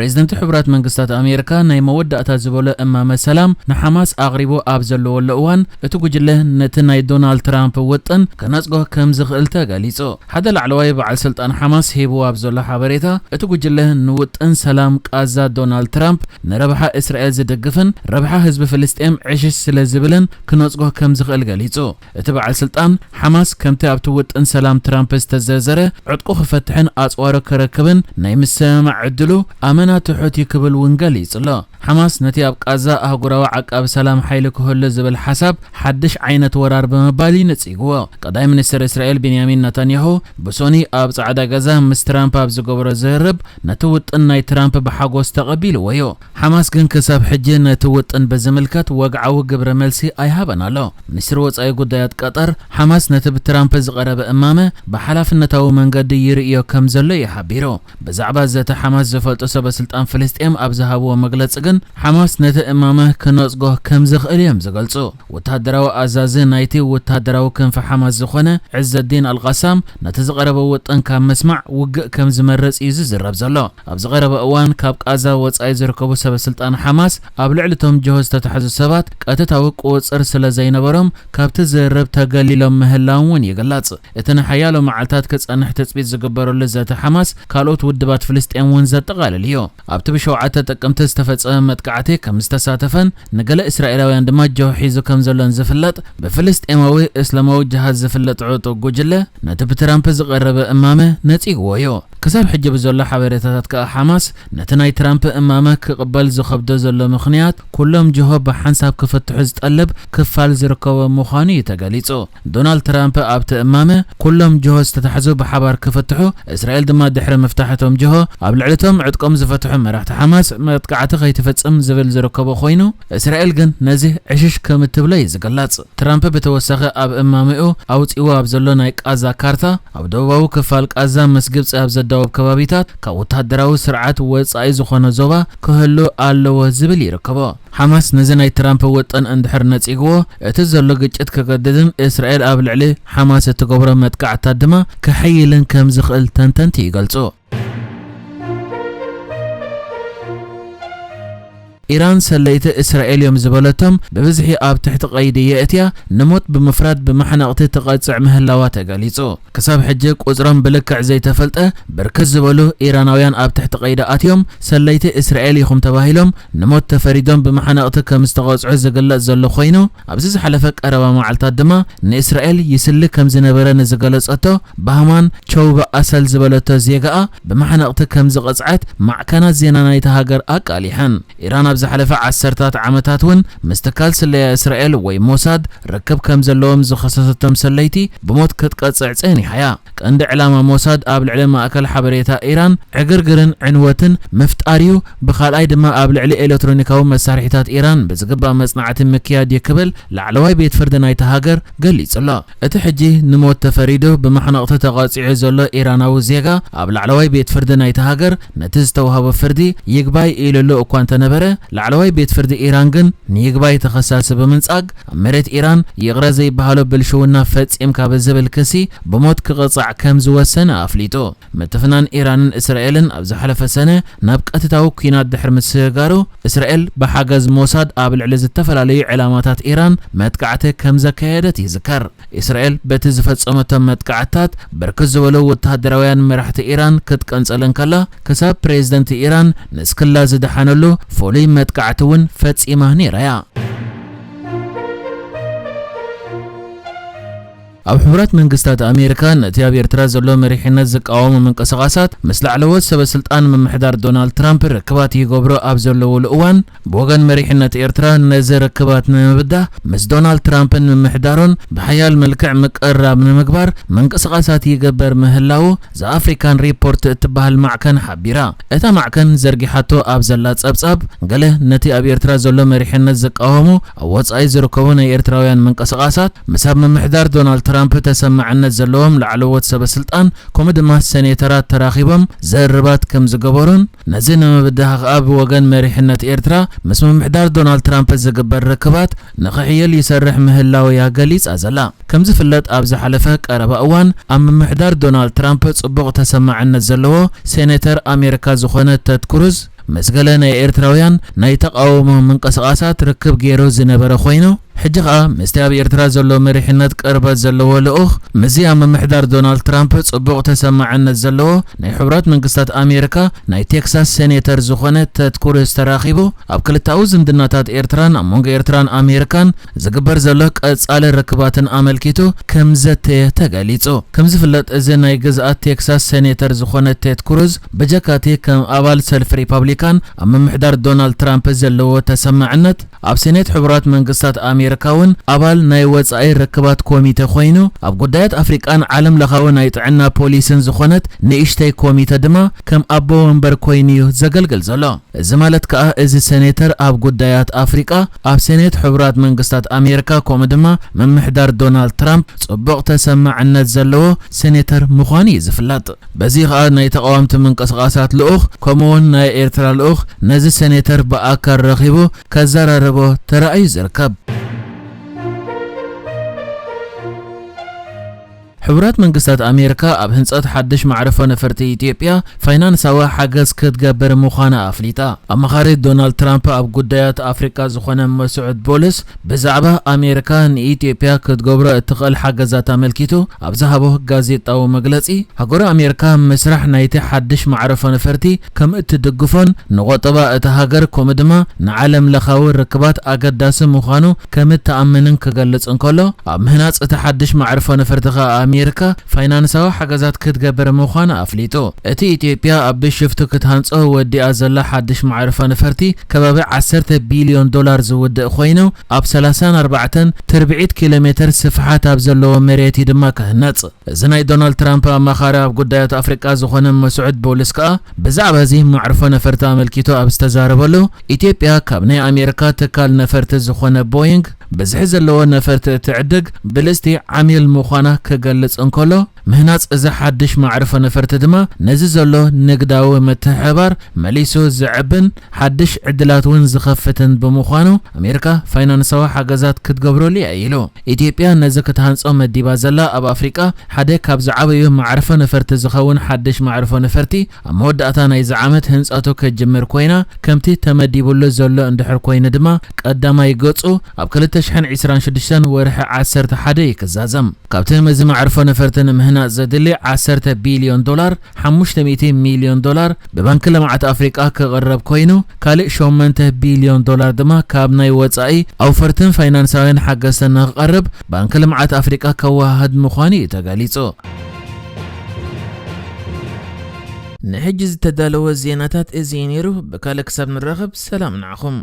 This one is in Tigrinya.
ፕሬዚደንት ሕቡራት መንግስታት ኣሜሪካ ናይ መወዳእታ ዝበሎ እማመ ሰላም ንሓማስ ኣቕሪቡ ኣብ ዘለወሉ እዋን፣ እቲ ጉጅለ ነቲ ናይ ዶናልድ ትራምፕ ውጥን ክነጽጎ ከም ዝኽእል ተገሊጹ። ሓደ ላዕለዋይ በዓል ስልጣን ሓማስ ሂብዎ ኣብ ዘሎ ሓበሬታ፣ እቲ ጉጅለ ንውጥን ሰላም ቃዛ ዶናልድ ትራምፕ ንረብሓ እስራኤል ዝድግፍን ረብሓ ህዝቢ ፍልስጤም ዕሽሽ ስለ ዝብልን ክነጽጎ ከም ዝኽእል ገሊጹ። እቲ በዓል ስልጣን፣ ሓማስ ከምቲ ኣብቲ ውጥን ሰላም ትራምፕ ዝተዘርዘረ ዕጥቁ ክፈትሕን ኣጽዋሩ ክረክብን ናይ ምስምማዕ ዕድሉ ኣመና ትሑት እዩ ክብል እውን ገሊጹ ኣሎ። ሓማስ ነቲ ኣብ ቃዛ ኣህጉራዊ ዓቃቢ ሰላም ሓይሊ ክህሉ ዝብል ሓሳብ ሓድሽ ዓይነት ወራር ብምባል እዩ ነጺግዎ። ቀዳማይ ሚኒስትር እስራኤል ቤንያሚን ናታንያሁ ብሶኒ ኣብ ጻዕዳ ገዛ ምስ ትራምፕ ኣብ ዝገበሮ ዝርርብ ነቲ ውጥን ናይ ትራምፕ ብሓጎስ ተቐቢልዎ እዩ። ሓማስ ግን ክሳብ ሕጂ ነቲ ውጥን ብዝምልከት ወግዓዊ ግብረ መልሲ ኣይሃበን ኣሎ። ሚኒስትሪ ወጻኢ ጉዳያት ቀጠር፣ ሓማስ ነቲ ብትራምፕ ዝቐረበ እማመ ብሓላፍነታዊ መንገዲ ይርእዮ ከም ዘሎ እዩ ሓቢሩ። ብዛዕባ ዘተ ሓማስ ዝፈልጡ ሰበ ስልጣን ፍልስጤም ኣብ ዝሃብዎ መግለጺ ግን፣ ሓማስ ነቲ እማመ ክነጽጎ ከም ዝኽእል እዮም ዝገልጹ። ወተሃደራዊ ኣዛዚ ናይቲ ወተሃደራዊ ክንፊ ሓማስ ዝኾነ ዕዘዲን ኣልቃሳም፣ ነቲ ዝቐረበ ውጥን ካብ ምስማዕ ውግእ ከም ዝመርጽ እዩ ዝዝረብ ዘሎ። ኣብዚ ቀረባ እዋን ካብ ቃዛ ወጻኢ ዝርከቡ ሰበ ስልጣን ሓማስ ኣብ ልዕሊ እቶም ጅሆ ዝተታሕዙ ሰባት ቀጥታዊ ቁጽጽር ስለ ዘይነበሮም ካብቲ ዝርርብ ተገሊሎም ምህላዎም እውን ይግለጽ። እቲ ንሓያሎ መዓልታት ክጸንሕ ትጽቢት ዝግበረሉ ዘተ ሓማስ ካልኦት ውድባት ፍልስጤም እውን ዘጠቓልል እዩ። ኣብቲ ብሸውዓተ ጥቅምቲ ዝተፈጸመ መጥቃዕቲ ከም ዝተሳተፈን ንገለ እስራኤላውያን ድማ ጅሆ ሒዙ ከም ዘሎን ዝፍለጥ ብፍልስጤማዊ እስላማዊ ጅሃድ ዝፍለጥ ዕጡቕ ጉጅለ፣ ነቲ ብትራምፕ ዝቐረበ እማመ ነጺግዎ እዩ። ክሳብ ሕጂ ብዘሎ ሓበሬታታት ከኣ ሓማስ ነቲ ናይ ትራምፕ እማመ ክቕበል ዝኸብዶ ዘሎ ምኽንያት፣ ኩሎም ጅሆ ብሓንሳብ ክፍትሑ ዝጠልብ ክፋል ዝርከቦ ምዃኑ እዩ ተገሊጹ። ዶናልድ ትራምፕ ኣብቲ እማመ፣ ኩሎም ጅሆ ዝተታሕዙ ብሓባር ክፍትሑ፣ እስራኤል ድማ ድሕሪ ምፍታሕ እቶም ጅሆ ኣብ ልዕሊ እቶም ዕጥቆም ዝፈትሑ መራሕቲ ሓማስ መጥቃዕቲ ከይትፍጽም ዝብል ዝርከቦ ኮይኑ፣ እስራኤል ግን ነዚ ዕሽሽ ከም እትብሎ እዩ ዝግለጽ። ትራምፕ ብተወሳኺ ኣብ እማመኡ ኣውጺእዎ ኣብ ዘሎ ናይ ቃዛ ካርታ፣ ኣብ ደቡባዊ ክፋል ቃዛ ምስ ግብጺ ኣብ ዘዳውብ ከባቢታት ካብ ወተሃደራዊ ስርዓት ወጻኢ ዝኾነ ዞባ ክህሉ ኣለዎ ዝብል ይርከቦ። ሓማስ ነዚ ናይ ትራምፕ ውጥን እንድሕር ነጺግዎ፣ እቲ ዘሎ ግጭት ክገድድን እስራኤል ኣብ ልዕሊ ሓማስ እትገብሮ መጥቃዕትታት ድማ ክሕይልን ከም ዝኽእል ተንተንቲ ይገልጹ። ኢራን ሰለይቲ እስራኤል እዮም ዝበለቶም ብብዝሒ ኣብ ትሕቲ ቀይዲ የእትያ፣ ንሞት ብምፍራድ ብመሕነቕቲ ትቐጽዕ ምህላዋ ተገሊጹ። ክሳብ ሕጂ ቁጽሮም ብልክዕ ዘይተፈልጠ ብርክት ዝበሉ ኢራናውያን ኣብ ትሕቲ ቀይዲ ኣትዮም፣ ሰለይቲ እስራኤል ኢኹም ተባሂሎም ንሞት ተፈሪዶም ብመሓነቕቲ ከም ዝተቐጽዑ ዝግለጽ ዘሎ ኮይኑ፣ ኣብዚ ዝሓለፈ ቀረባ መዓልታት ድማ ንእስራኤል ይስሊ ከም ዝነበረ ንዝገለጸቶ ባህማን ቸውበ ኣሰል ዝበለቶ ዜጋኣ ብመሓነቕቲ ከም ዝቐጽዐት ማዕከናት ዜና ናይታ ሃገር ኣቃሊሐን። ኢራን ኣብ ዝሓለፈ ዓሰርታት ዓመታት እውን ምስ ትካል ስለያ እስራኤል ወይ ሞሳድ ርክብ ከም ዘለዎም ዝኸሰሰቶም ሰለይቲ ብሞት ክትቀጽዕ ጸኒሓ እያ። ቀንዲ ዕላማ ሞሳድ ኣብ ልዕሊ ማእከል ሓበሬታ ኢራን ዕግርግርን ዕንወትን ምፍጣር እዩ፣ ብኻልኣይ ድማ ኣብ ልዕሊ ኤሌክትሮኒካዊ መሳርሒታት ኢራን ብዝግባእ መጽናዕቲ ምክያድ እዩ ክብል ላዕለዋይ ቤት ፍርዲ ናይታ ሃገር ገሊጹ ኣሎ። እቲ ሕጂ ንሞት ተፈሪዱ ብመሕነቕቲ ተቐጺዑ ዘሎ ኢራናዊ ዜጋ ኣብ ላዕለዋይ ቤት ፍርዲ ናይታ ሃገር ነቲ ዝተዋህቦ ፍርዲ ይግባይ ኢሉሉ እኳ እንተነበረ፣ ላዕለዋይ ቤት ፍርዲ ኢራን ግን ንይግባይ ተኸሳሲ ብምንጻግ፣ ኣብ መሬት ኢራን ይቕረ ዘይበሃሎ ብልሽውና ፈጺምካ ብዝብል ክሲ ብሞት ክቕጻዕ ከም ዝወሰነ ኣፍሊጡ። ምትፍናን ኢራንን እስራኤልን ኣብ ዝሓለፈ ሰነ ናብ ቀጥታዊ ኲናት ድሕሪ ምስግጋሩ፣ እስራኤል ብሓገዝ ሞሳድ ኣብ ልዕሊ ዝተፈላለዩ ዕላማታት ኢራን መጥቃዕቲ ከም ዘካየደት ይዝከር። እስራኤል በቲ ዝፈጸመቶም መጥቃዕትታት ብርክት ዝበሉ ወተሃደራውያን መራሕቲ ኢራን ክትቀንጸል እንከላ፣ ክሳብ ፕሬዝደንት ኢራን ንስክላ ዝደሓነሉ ፍሉይ መጥቃዕቲ እውን ፈጺማ ነይራ እያ። ኣብ ሕቡራት መንግስታት ኣሜሪካ ነቲ ኣብ ኤርትራ ዘሎ መሪሕነት ዝቃወሙ ምንቅስቓሳት ምስ ላዕለዎት ሰበ ስልጣን ምምሕዳር ዶናልድ ትራምፕ ርክባት ይገብሩ ኣብ ዘለውሉ እዋን፣ ብወገን መሪሕነት ኤርትራ ነዚ ርክባት ንምብዳህ ምስ ዶናልድ ትራምፕን ምምሕዳሩን ብሓያል መልክዕ ምቅርራብ ንምግባር ምንቅስቓሳት ይግበር ምህላዉ ዘ ኣፍሪካን ሪፖርት እትበሃል ማዕከን ሓቢራ። እታ ማዕከን ዘርጊሓቶ ኣብ ዘላ ጸብጻብ፣ ገለ ነቲ ኣብ ኤርትራ ዘሎ መሪሕነት ዝቃወሙ ኣብ ወጻኢ ዝርከቡ ናይ ኤርትራውያን ምንቅስቓሳት ምስ ኣብ ምምሕዳር ዶናልድ ትራምፕ ተሰማዕነት ዘለዎም ላዕለዎት ሰበ ስልጣን ከምኡ ድማ ሰኔተራት ተራኺቦም ዘርባት ከም ዝገበሩን፣ ነዚ ንምብዳህ ከኣ ብወገን መሪሕነት ኤርትራ ምስ ምምሕዳር ዶናልድ ትራምፕ ዝግበር ርክባት ንኽሕየል ይሰርሕ ምህላው እያ ገሊጻ ዘላ። ከም ዝፍለጥ ኣብ ዝሓለፈ ቀረባ እዋን ኣብ ምምሕዳር ዶናልድ ትራምፕ ጽቡቕ ተሰማዕነት ዘለዎ ሴኔተር ኣሜሪካ ዝኾነ ተድ ክሩዝ ምስ ገለ ናይ ኤርትራውያን ናይ ተቓውሞ ምንቅስቓሳት ርክብ ገይሩ ዝነበረ ኮይኑ፣ ሕጂ ኸኣ ምስቲ ኣብ ኤርትራ ዘሎ መሪሕነት ቅርበት ዘለዎ ልኡኽ፣ ምስዚ ኣብ ምምሕዳር ዶናልድ ትራምፕ ጽቡቕ ተሰማዕነት ዘለዎ ናይ ሕቡራት መንግስታት ኣሜሪካ ናይ ቴክሳስ ሴኔተር ዝኾነ ቴድ ክሩዝ ተራኺቡ፣ ኣብ ክልተኣዊ ዝምድናታት ኤርትራን ኣብ መንጎ ኤርትራን ኣሜሪካን ዝግበር ዘሎ ቀጻሊ ርክባትን ኣመልኪቱ ከም ዘተየ ተገሊጹ። ከም ዝፍለጥ፣ እዚ ናይ ግዝኣት ቴክሳስ ሴኔተር ዝኾነ ቴድ ክሩዝ፣ ብጀካቲ ከም ኣባል ሰልፊ ሪፓብሊካን ኣብ ምምሕዳር ዶናልድ ትራምፕ ዘለዎ ተሰማዕነት፣ ኣብ ሴኔት ሕቡራት መንግስታት ኣሜሪካ እውን ኣባል ናይ ወጻኢ ርክባት ኮሚተ ኮይኑ፣ ኣብ ጉዳያት ኣፍሪቃን ዓለም ለኻዊ ናይ ጥዕና ፖሊስን ዝኾነት ንእሽተይ ኮሚተ ድማ ከም ኣቦ ወንበር ኮይኑ እዩ ዘገልግል ዘሎ። እዚ ማለት ከኣ፣ እዚ ሴኔተር ኣብ ጉዳያት ኣፍሪቃ ኣብ ሴኔት ሕቡራት መንግስታት ኣሜሪካ፣ ከምኡ ድማ ምምሕዳር ዶናልድ ትራምፕ ጽቡቕ ተሰማዕነት ዘለዎ ሴኔተር ምዃኑ እዩ ዝፍለጥ። በዚ ከኣ ናይ ተቓወምቲ ምንቅስቓሳት ልኡኽ፣ ከምኡ እውን ናይ ኤርትራ ልኡኽ ነዚ ሴኔተር ብኣካል ረኺቡ ከዘራርቦ ተራእዩ ዝርከብ። ሕቡራት መንግስታት ኣሜሪካ ኣብ ህንጸት ሓድሽ መዕርፎ ነፈርቲ ኢትዮጵያ ፋይናንሳዊ ሓገዝ ክትገብር ምዃና ኣፍሊጣ። ኣማኻሪ ዶናልድ ትራምፕ ኣብ ጉዳያት ኣፍሪቃ ዝኾነ መስዑድ ቦልስ፣ ብዛዕባ ኣሜሪካ ንኢትዮጵያ ክትገብሮ እትኽእል ሓገዛት ኣመልኪቱ ኣብ ዝሃቦ ጋዜጣዊ መግለጺ፣ ሃገሩ ኣሜሪካ ምስራሕ ናይቲ ሓድሽ መዕርፎ ነፈርቲ ከም እትድግፎን ንቆጠባ እታ ሃገር ከምኡ ድማ ንዓለም ለኻዊ ርክባት ኣገዳሲ ምዃኑ ከም እትኣምንን ክገልጽ እንከሎ፣ ኣብ ምህናጽ እቲ ሓድሽ መዕርፎ ነፈርቲ ከኣ ኣሜሪካ ፋይናንሳዊ ሓገዛት ክትገብር ምዃና ኣፍሊጡ። እቲ ኢትዮጵያ ኣብ ብሽፍቱ ክትሃንጾ ወዲኣ ዘላ ሓድሽ መዕርፎ ነፈርቲ ከባቢ ዓሰርተ ቢልዮን ዶላር ዝውድእ ኮይኑ፣ ኣብ ሰላሳን ኣርባዕተን ትርብዒት ኪሎ ሜትር ስፍሓት ኣብ ዘለዎ መሬት እዩ ድማ ክህነጽ። እዚ ናይ ዶናልድ ትራምፕ ኣማኻሪ ኣብ ጉዳያት ኣፍሪቃ ዝኾነ መስዑድ ቦልስ ከኣ፣ ብዛዕባ እዚ መዕርፎ ነፈርቲ ኣመልኪቱ ኣብ ዝተዛረበሉ፣ ኢትዮጵያ ካብ ናይ ኣሜሪካ ትካል ነፈርቲ ዝኾነ ቦይንግ ብዝሒ ዘለዎ ነፈርቲ እትዕድግ ብልጽቲ ዓሚል ምዃና ክገልጽ እንከሎ፣ ምህናጽ እዚ ሓድሽ መዕርፎ ነፈርቲ ድማ ነዚ ዘሎ ንግዳዊ ምትሕብባር መሊሱ ዘዕብን ሓድሽ ዕድላት እውን ዝኸፍትን ብምዃኑ፣ ኣሜሪካ ፋይናንሳዊ ሓገዛት ክትገብረሉ እያ ኢሉ። ኢትዮጵያ ነዚ ክትሃንጾ መዲባ ዘላ ኣብ ኣፍሪቃ ሓደ ካብ ዝዓበዩ መዕርፎ ነፈርቲ ዝኸውን ሓድሽ መዕርፎ ነፈርቲ ኣብ መወዳእታ ናይዚ ዓመት ህንጸቱ ክትጅምር ኮይና፣ ከምቲ ተመዲቡሉ ዘሎ እንድሕር ኮይኑ ድማ ቀዳማይ ገጹ ኣብ ክልተ ሽሕን ዕስራን ሽዱሽተን ወርሒ ዓሰርተ ሓደ እዩ ክዛዘም። ካብቲ ነዚ መዕርፎ ነፈርቲ ንምህናጽ ዘድሊ ዓሰርተ ቢልዮን ዶላር፣ ሓሙሽተ ሚእቲ ሚልዮን ዶላር ብባንኪ ልምዓት ኣፍሪቃ ክቕረብ ኮይኑ፣ ካልእ ሸሞንተ ቢልዮን ዶላር ድማ ካብ ናይ ወጻኢ ኣውፈርትን ፋይናንሳውያን ሓገዝትን ንክቐርብ ባንኪ ልምዓት ኣፍሪቃ ከወሃህድ ምዃኑ እዩ ተገሊጹ። ንሕጂ ዝተዳለወ ዜናታት እዚ እዩ ነይሩ። ብካልእ ክሳብ ንራኸብ፣ ሰላም ንዓኹም።